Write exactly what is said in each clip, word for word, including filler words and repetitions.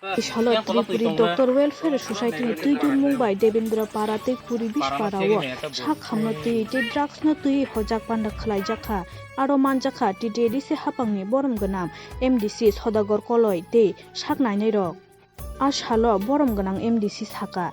Salo Tripuri Doctor Welfare Society ni twi dulmung bai Debendra Para tei Puri Bish Para o sak hamno twi tei drugs no twi hojak panda khlai jakha. Aro manjakha T T A D C hapang ni borom gwnang M D C Sodagar Koloi tei sak nainai rok. A salo borom gwnang M D C saka,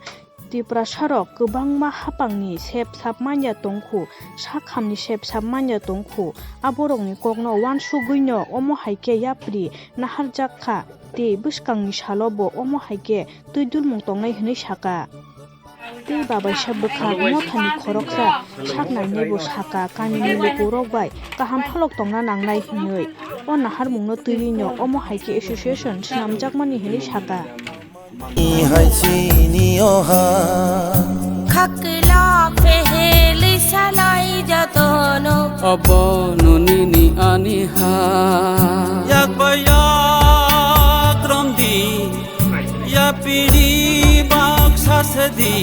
Tiprasa rok kwbangma hapang ni sep sap manya tongkhu, sak ham ni sep sap manya tongkhu. A borok ni kok no uansugwi no omo hai khe yapri naharjak kha. Tei bwskangni salo bo omo hai khe twi dulmung tongnai hwnwi saka. Tei babaisa bwkha mothani khoroksa sak nainai bo saka, kamini lukurok bai kaham phalok tongna nangnai hwnwi. O naharmungno twiwi no omo hai khe association swnamjakmani hwnwi saka. Hai chini o ha. Khakla peheli salai jotono. Obo nonini ani ha. Yak bai yak rom di, ya piri baksa se di.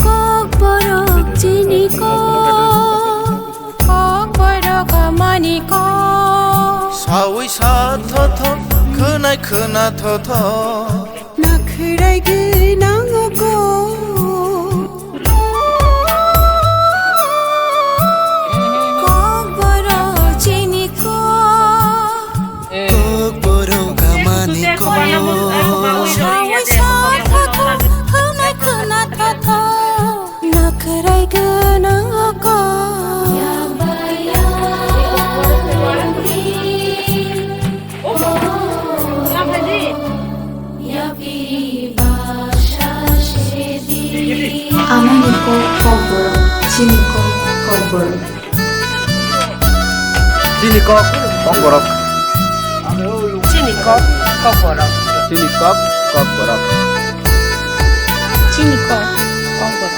Kokborok chini kok, kokborok amani kok. Sawi sa tho tho, khwnai khwna tho tho. Nakhwrai gwnang o kok. Kokborok chini kok. Kokborok amani kok. Sawi sa tho tho, khwnai khwna tho tho. Nakhwrai gwnang o kok. Amani kok kokborok, chini kok kokborok. Chini kok kokborok. Chini kok kokborok. Chini kok kokborok. Chini kok kokborok.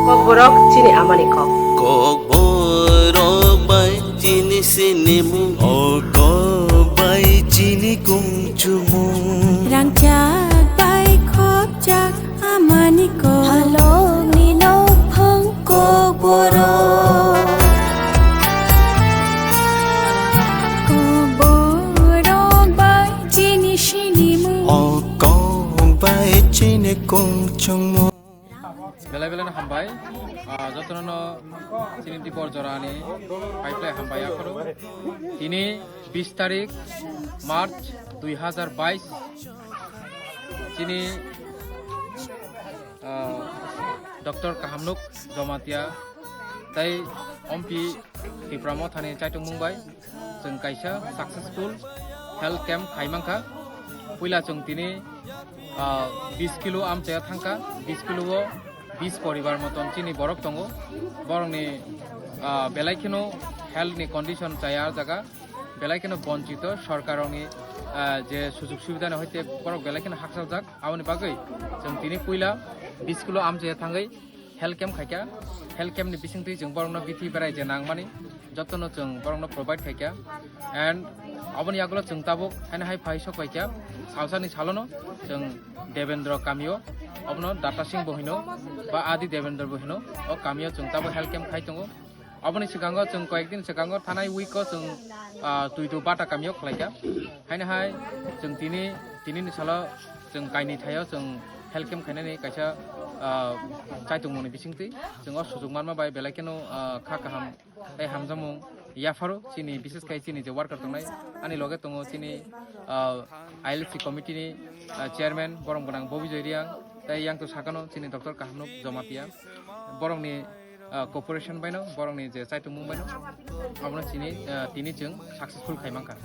Kokborok chini amani kok. Kokborok bai chini sinimung. O kok bai chini kungchumung. Rangchak bai khopjak amani kok. Halokni nokphang kokborok. Kokborok bai chini sinimung. O kok bai chini kungchumung. Belai belai no hambai. Ah, jotono no chini Dibor jorani paiplai hambai akhoro. Tini bis tarik March dui hazar bais. Chini, ah, Doctor Kahamnuk Jamatia tei Ompi Tipra Mothani chaitung mung bai. Chwng kaisa successful health camp khai mankha. Puila chwng tini, ah, bis kilo amchaya thangkha, bis kilo o bis poribar moton chini borok tongo. Borokni, ah, belai kheno health ni condition chaya ah jaga, belai kheno bonchito sorkarrokni, ah, je sujug subidani hoite borok belai kheno haksaljak. Aboni bagwi chwng tini puila bis kilo amchaya thangwi health camp khaikha. Health camp ni bisingtwi chwng borokno bithi berai je nangmani jotono chwng borokno provide khaikha. And aboni yagulo chwng tabuk haino hai phai sok paikha, salsani salono chwng Devendra kamio, obono Data Singh bo hino, ba Adi Devendra bo hino, o kamio chwng tabuk health camp khai tongo. Aboni swkango chwng koyekdin swkango thanai week o chwng, ah, Tuitu Bata kamio khlaikha. Haino hai chwng tini, tinini salo chwng kainwi thaio chwng health camp khainani kaisa ah, chaitongmungni bisingtwi chwng o sujuk manma bai belai kheno, ah, kha kaham tei hamjakmung yapharo chini, bises khai chini je worker tongnai, ani loge tongo chini, ah, I L C committee ni, ah, chairman borom gwnang Bobijoy Reang, tei yang to sakano chini doctor Kahamnuk Jamatia, borokni, ah, cooperation baino, borokni je chaitongmung baino, abono chini, ah, tini chwng successful khai mankha.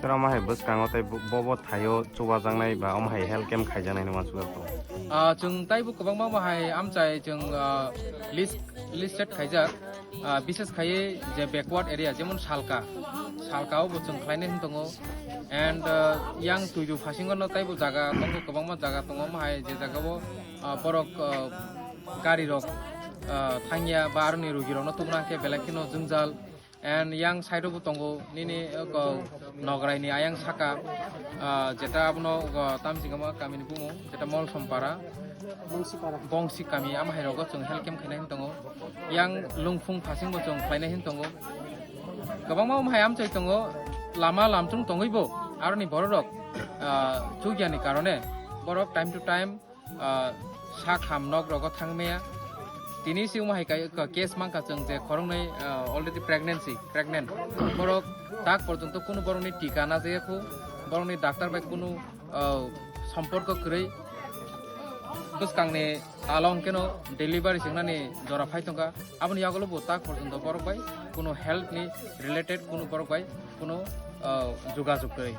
Sir, omo hai bwskango tei bo, bo, bo thaio chubajaknai ba omo hai health camp khaijaknai hinwi uansukjak tongo? Ah, chwng taibo kwbangma omo hai amchai chwng, ah, list, listed khaijak, ah, bises khaiwi je backward area, jemon Salka, Salka o bo chwng khlainai hin tongo, and, ah, yang Tuidu phasingo no taibo jaga tongo, kwbangma jaga tongo, omo hai je jaga o, ah, borok, ah, gari rok, ah, thangya ba aroni rugi rok no tubuna khe belai kheno jwngjal. And yang side o bo tongo nini, uh, ko Nograi ni ayang saka, uh, jeta abono, uh, tamsingama kami ni bumung jeta Molsompara, Bongsipara. Bongsi kami ama hai rogo chwng health camp khainai hin tongo. Yang Lungphung phasing bo chwng khlainai hin tongo. Kwbangma omo hai amchai tongo, lama lamchung tongwi bo aroni borok rok, uh, chukya ni karone borok time to time ah, sak ham nok rogo thangmaya. Tini si omo hai kai, ka-, case mankha chwng je khoroknwi, ah, already pregnancy, pregnant. Borok tak porjonto kunu borokni tika najaya khu, borokni doctor bai kunu, ah, somporko kwrwi. Bwskangni along keno delivery swngnani jora phai tongkha. Aboni yagulo bo tak porjonto borok bai kunu health ni related kunu borok bai kunu, ah, jogajog kwrwi.